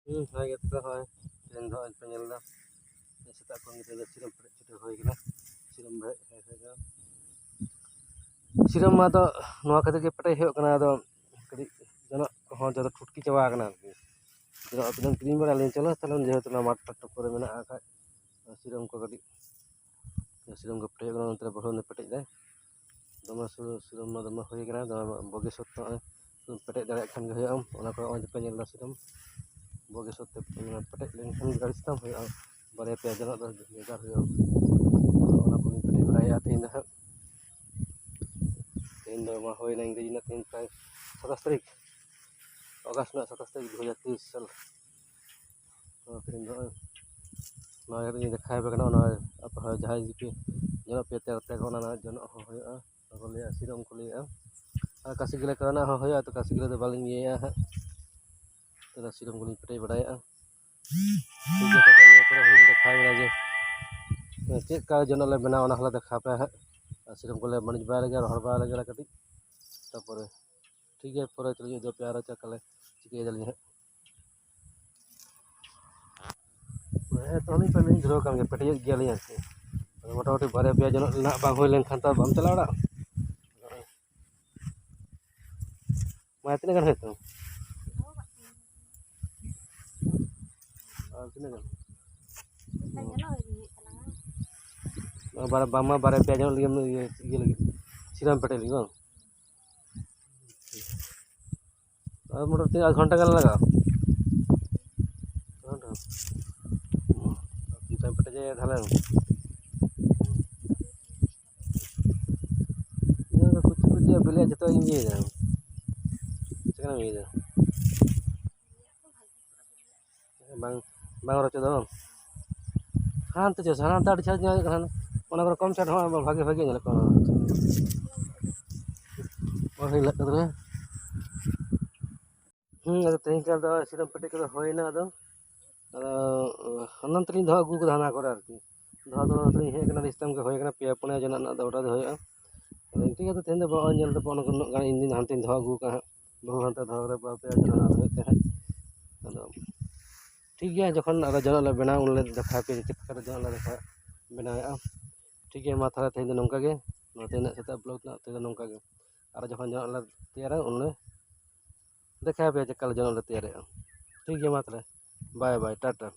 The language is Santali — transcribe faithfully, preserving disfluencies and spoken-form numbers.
ᱦᱩᱸ, ᱦᱳᱭ ᱜᱮ ᱛᱚ, ᱦᱳᱭ᱾ ᱛᱮᱦᱮᱧ ᱫᱚ ᱦᱚᱸᱜᱼᱚᱭ ᱯᱮ ᱧᱮᱞ ᱮᱫᱟ, ᱥᱮᱛᱟᱜ ᱠᱷᱚᱱ ᱜᱮ ᱛᱮᱦᱮᱧ ᱫᱚ ᱥᱤᱨᱚᱢ ᱯᱮᱨᱮᱡ ᱪᱷᱩᱴᱟᱹᱣ ᱦᱩᱭ ᱠᱟᱱᱟ᱾ ᱥᱤᱨᱚᱢ ᱯᱮᱨᱮᱡ ᱦᱩᱭ ᱠᱟᱱᱟ᱾ ᱥᱤᱨᱚᱢ ᱢᱟ ᱫᱚ ᱱᱚᱣᱟ ᱠᱷᱟᱹᱛᱤᱨ ᱜᱮ ᱯᱮᱴᱮᱡ ᱦᱩᱭᱩᱜ ᱠᱟᱱᱟ, ᱟᱫᱚ ᱠᱟᱹᱴᱤᱡ ᱡᱚᱱᱚᱜ ᱠᱚᱦᱚᱸ ᱡᱚᱛᱚ ᱴᱷᱩᱴᱠᱤ ᱪᱟᱵᱟ ᱟᱠᱟᱱᱟ ᱟᱨᱠᱤ᱾ ᱡᱚᱱᱚᱜ ᱛᱤᱱᱟᱹᱜ ᱠᱤᱨᱤᱧ ᱵᱟᱲᱟ ᱞᱤᱧ, ᱪᱚᱞᱚ ᱛᱟᱦᱞᱮ ᱡᱮᱦᱮᱛᱩ ᱚᱱᱟ ᱢᱟᱴ ᱴᱟᱴ ᱠᱚᱨᱮ ᱢᱮᱱᱟᱜᱼᱟ ᱠᱷᱟᱡ, ᱥᱤᱨᱚᱢ ᱠᱚ ᱠᱟᱹᱴᱤᱡ, ᱥᱤᱨᱚᱢ ᱠᱚ ᱯᱮᱴᱮᱡ ᱦᱩᱭᱩᱜ ᱠᱟᱱᱟ, ᱱᱚᱛᱮ ᱨᱮ ᱵᱟᱹᱦᱩ ᱯᱮᱴᱮᱡ ᱫᱟᱭ᱾ ᱫᱚᱢᱮ ᱥᱩ-, ᱥᱤᱨᱚᱢ ᱢᱟ ᱫᱚᱢᱮ ᱦᱩᱭ ᱠᱟᱱᱟ, ᱫᱚᱢᱮ ᱵᱚᱜᱮ ᱥᱚᱛ ᱱᱚᱜᱼᱚᱭ ᱯᱮᱴᱮᱡ ᱫᱟᱲᱮᱭᱟᱜ ᱠᱷᱟᱱ ᱜᱮ ᱦᱩᱭᱩᱜᱼᱟ᱾ ᱚᱱᱟ ᱠᱚ ᱱᱚᱜᱼᱚᱭ ᱡᱮᱯᱮ ᱧᱮᱞ ᱮᱫᱟ ᱥᱤᱨᱚᱢ, ᱵᱚᱜᱮ ᱥᱚᱛ ᱛᱮ ᱯᱮᱴᱮᱡ ᱞᱮᱱᱠᱷᱟᱱ ᱜᱮ ᱟᱹᱰᱤ ᱥᱟᱛᱟᱢ ᱦᱩᱭᱩᱜᱼᱟ, ᱵᱟᱨᱭᱟ ᱯᱮᱭᱟ ᱡᱚᱱᱚᱜ ᱫᱚ ᱵᱷᱮᱜᱟᱨ ᱦᱩᱭᱩᱜᱼᱟ᱾ ᱚᱱᱟ ᱠᱚᱞᱤᱧ ᱯᱮᱴᱮᱡ ᱵᱟᱲᱟᱭᱮᱫᱼᱟ ᱛᱮᱦᱮᱧ ᱫᱚ ᱦᱟᱸᱜ᱾ ᱛᱮᱦᱮᱧ ᱫᱚ ᱢᱟ ᱦᱩᱭᱱᱟ ᱤᱝᱨᱮᱡᱤ ᱨᱮᱱᱟᱜ ᱛᱮᱦᱮᱧ ᱯᱨᱟᱭ ᱥᱟᱛᱟᱥ ᱛᱟᱹᱨᱤᱠᱷ, ᱚᱜᱟᱥᱴ ᱨᱮᱱᱟᱜ ᱥᱟᱛᱟᱥ ᱛᱟᱹᱨᱤᱠᱷ ᱫᱩ ᱦᱟᱡᱟᱨ ᱛᱮᱭᱤᱥ ᱥᱟᱞ᱾ ᱛᱚ ᱛᱮᱦᱮᱧ ᱫᱚ ᱱᱚᱜᱼᱚᱭ ᱱᱚᱣᱟ ᱜᱮ ᱞᱤᱧ ᱫᱮᱠᱷᱟᱣ ᱟᱯᱮ ᱠᱟᱱᱟ, ᱚᱱᱟ ᱟᱯᱮ ᱦᱚᱸ ᱡᱟᱦᱟᱸᱭ ᱡᱩᱫᱤ ᱯᱮ ᱡᱚᱱᱚᱜ ᱯᱮ ᱛᱮᱭᱟᱨ ᱛᱮ, ᱚᱱᱟ ᱨᱮᱱᱟᱜ ᱡᱚᱱᱚᱜ ᱦᱚᱸ ᱦᱩᱭᱩᱜᱼᱟ, ᱚᱱᱟ ᱠᱚ ᱞᱟᱹᱭᱟ ᱥᱤᱨᱚᱢ ᱠᱚ ᱞᱟᱹᱭᱟ᱾ ᱟᱨ ᱠᱟᱹᱥᱤ ᱜᱮᱞᱮ ᱠᱚᱨᱮᱱᱟᱜ ᱦᱚᱸ ᱦᱩᱭᱩᱜᱼᱟ, ᱛᱚ ᱠᱟᱹᱥᱤ ᱜᱮᱞᱮ ᱫᱚ ᱵᱟᱹᱞᱤᱧ ᱤᱭᱟᱹᱭᱟ ᱦᱟᱸᱜ᱾ ᱛᱚ ᱥᱤᱨᱚᱢ ᱠᱚᱞᱤᱧ ᱯᱮᱴᱮᱡ ᱵᱟᱲᱟᱭᱮᱫᱼᱟ᱾ ᱴᱷᱤᱠ ᱜᱮᱭᱟ, ᱛᱚᱵᱮ ᱱᱤᱭᱟᱹ ᱯᱚᱨᱮ ᱦᱚᱸᱞᱤᱧ ᱫᱮᱠᱷᱟᱣ ᱵᱮᱱᱟ ᱡᱮ ᱪᱮᱫ ᱞᱮᱠᱟ ᱡᱚᱱᱚᱜ ᱞᱮ ᱵᱮᱱᱟᱣᱟ, ᱚᱱᱟ ᱦᱚᱸᱞᱮ ᱫᱮᱠᱷᱟᱣ ᱯᱮᱭᱟ ᱦᱟᱸᱜ᱾ ᱟᱨ ᱥᱤᱨᱚᱢ ᱠᱚᱞᱮ ᱵᱟᱹᱱᱤᱡ ᱵᱟᱲᱟ ᱞᱮᱜᱮ, ᱨᱚᱦᱚᱲ ᱵᱟᱲᱟ ᱞᱮᱜᱮ ᱠᱟᱹᱴᱤᱡ, ᱛᱟᱨᱯᱚᱨᱮ ᱴᱷᱤᱠ ᱜᱮᱭᱟ, ᱯᱚᱨᱮ ᱛᱮᱞᱤᱧ ᱩᱫᱩᱜ ᱟᱯᱮᱭᱟ ᱟᱨᱚ ᱪᱮᱫ ᱞᱮᱠᱟᱞᱮ ᱪᱤᱠᱟᱹᱭ ᱫᱟᱞᱤᱧ ᱦᱟᱸᱜ᱾ ᱦᱮᱸ, ᱛᱚ ᱟᱹᱞᱤᱧ ᱯᱮ ᱞᱤᱧ ᱫᱷᱩᱨᱟᱹᱣ ᱠᱟᱱ ᱜᱮᱭᱟ, ᱯᱮᱴᱮᱡᱮᱫ ᱜᱮᱭᱟᱞᱤᱧ ᱟᱨᱠᱤ᱾ ᱟᱫᱚ ᱢᱚᱴᱟᱢᱩᱴᱤ ᱵᱟᱨᱭᱟ ᱯᱮᱭᱟ ᱡᱚᱱᱚᱜ ᱨᱮᱱᱟᱜ ᱵᱟᱝ ᱦᱩᱭ ᱞᱮᱱᱠᱷᱟᱱ ᱛᱚ ᱵᱟᱢ ᱪᱟᱞᱟᱣ ᱚᱲᱟᱜ᱾ ᱢᱟ ᱛᱤᱱᱟᱹᱜ ᱜᱟᱱ ᱦᱩᱭᱩᱜ ᱛᱟᱢᱟ? ᱟᱨ ᱛᱤᱱᱟᱹᱜ ᱜᱟᱱ? ᱵᱟᱨ-, ᱵᱟᱝᱢᱟ ᱵᱟᱨᱭᱟ ᱯᱮᱭᱟ ᱡᱚᱱᱚᱜ ᱞᱟᱹᱜᱤᱫ ᱤᱭᱟᱹ, ᱤᱭᱟᱹ ᱞᱟᱹᱜᱤᱫ, ᱥᱤᱨᱟᱢ ᱯᱮᱴᱮᱡ ᱞᱟᱹᱜᱤᱫ ᱵᱟᱝ? ᱟᱨ ᱢᱚᱴᱟᱢᱩᱴᱤ ᱟᱫᱷ ᱜᱷᱚᱱᱴᱟ ᱜᱟᱱ ᱞᱟᱜᱟᱜᱼᱟ᱾ ᱟᱫᱷ ᱜᱷᱚᱱᱴᱟ᱾ ᱛᱤ ᱛᱮᱢ ᱯᱮᱴᱮᱡᱮᱭᱟ ᱛᱟᱦᱞᱮ᱾ ᱤᱧ ᱫᱚ ᱠᱩᱪᱤ ᱠᱩᱪᱤᱭᱟᱜ ᱵᱤᱞᱤᱭᱟᱜ ᱡᱚᱛᱚ ᱤᱧ ᱤᱭᱟᱹᱭᱮᱫᱟ᱾ ᱪᱮᱫ ᱠᱟᱱᱟᱢ ᱤᱭᱟᱹᱭᱮᱫᱟ? ᱵᱟᱝ, ᱵᱟᱝ ᱨᱚᱪᱚᱫᱚᱜ ᱵᱟᱝ? ᱦᱟᱱᱛᱮ ᱪᱚ, ᱦᱟᱱᱛᱮ ᱟᱹᱰᱤ ᱪᱮᱦᱨᱟ ᱧᱮᱞᱚᱜ ᱠᱟᱱᱟ᱾ ᱚᱱᱟ ᱠᱚᱨᱮ ᱠᱚᱢ ᱪᱷᱟᱴ ᱦᱚᱸ ᱵᱷᱟᱜᱮ, ᱵᱷᱟᱜᱮ ᱧᱮᱞᱚᱜ ᱠᱟᱱᱟ᱾ ᱵᱟᱝ ᱦᱤᱞᱟᱹᱜ ᱠᱟᱱᱟ᱾ ᱦᱩᱸ, ᱟᱫᱚ ᱛᱮᱦᱮᱧ ᱠᱟᱨ ᱫᱚ ᱥᱤᱨᱟᱢ ᱯᱮᱴᱮᱡ ᱠᱚᱫᱚ ᱦᱩᱭᱱᱟ᱾ ᱟᱫᱚ, ᱟᱫᱚ ᱦᱟᱱᱟᱱ ᱛᱮᱞᱤᱧ ᱫᱚᱦᱚ ᱟᱹᱜᱩ ᱠᱟᱫᱟ ᱦᱟᱱᱟ ᱠᱚᱨᱮ ᱟᱨᱠᱤ᱾ ᱫᱚᱦᱚ ᱫᱚ ᱛᱮᱞᱤᱧ ᱦᱮᱡ ᱠᱟᱱᱟ, ᱟᱹᱰᱤ ᱥᱟᱛᱟᱢ ᱜᱮ ᱦᱩᱭ ᱠᱟᱱᱟ, ᱯᱮᱭᱟ ᱯᱩᱱᱭᱟ ᱡᱚᱱᱟᱜ ᱨᱮᱱᱟᱜ ᱫᱚ order ᱫᱚ ᱦᱩᱭᱩᱜᱼᱟ᱾ ᱟᱫᱚ ᱤᱱᱠᱟᱹ ᱜᱮ ᱟᱫᱚ ᱛᱮᱦᱮᱧ ᱫᱚ ᱵᱟᱵᱟ ᱧᱮᱞ ᱫᱚ ᱩᱱᱟᱹᱜ ᱜᱟᱱ ᱤᱧ ᱫᱚ ᱦᱟᱱᱛᱮᱧ ᱫᱚᱦᱚ ᱟᱹᱜᱩ ᱠᱟᱜᱼᱟ ᱦᱟᱸᱜ᱾ ᱵᱟᱹᱦᱩ ᱦᱟᱱᱛᱮ ᱫᱚᱦᱚ ᱠᱟᱫᱟ, ᱵᱟᱯᱮ ᱟᱨ ᱡᱟᱦᱟᱱᱟᱜ ᱦᱩᱭᱩᱜ ᱛᱮ ᱦᱟᱸᱜ᱾ ᱟᱫᱚ ᱴᱷᱤᱠ ᱜᱮᱭᱟ, ᱡᱚᱠᱷᱚᱱ ᱟᱫᱚ ᱡᱚᱱᱚᱜ ᱞᱮ ᱵᱮᱱᱟᱣ, ᱩᱱᱞᱮ ᱫᱮᱠᱷᱟᱣ ᱯᱮᱭᱟ ᱪᱮᱫ ᱞᱮᱠᱟᱛᱮ ᱡᱚᱱᱚᱜ ᱞᱮ ᱫᱮᱠᱷᱟᱣ ᱵᱮᱱᱟᱣᱮᱫᱼᱟ᱾ ᱴᱷᱤᱠ ᱜᱮᱭᱟ, ᱢᱟ ᱛᱟᱦᱚᱞᱮ ᱛᱮᱦᱮᱧ ᱫᱚ ᱱᱚᱝᱠᱟ ᱜᱮ, ᱱᱚᱣᱟ ᱛᱮᱦᱮᱧᱟᱜ ᱥᱮᱛᱟᱜ ᱵᱞᱚᱜ ᱨᱮᱱᱟᱜ ᱛᱮᱦᱮᱧ ᱫᱚ ᱱᱚᱝᱠᱟ ᱜᱮ᱾ ᱟᱨ ᱡᱚᱠᱷᱚᱱ ᱡᱚᱱᱚᱜ ᱞᱮ ᱛᱮᱭᱟᱨᱟ, ᱩᱱᱞᱮ ᱫᱮᱠᱷᱟᱣ ᱯᱮᱭᱟ ᱪᱮᱫ ᱞᱮᱠᱟ ᱞᱮ ᱡᱚᱱᱚᱜ ᱞᱮ ᱛᱮᱭᱟᱨᱮᱫᱼᱟ᱾ ᱴᱷᱤᱠ ᱜᱮᱭᱟ, ᱢᱟ ᱛᱟᱦᱚᱞᱮ, ᱵᱟᱭ ᱵᱟᱭ, ᱴᱟᱴᱟ᱾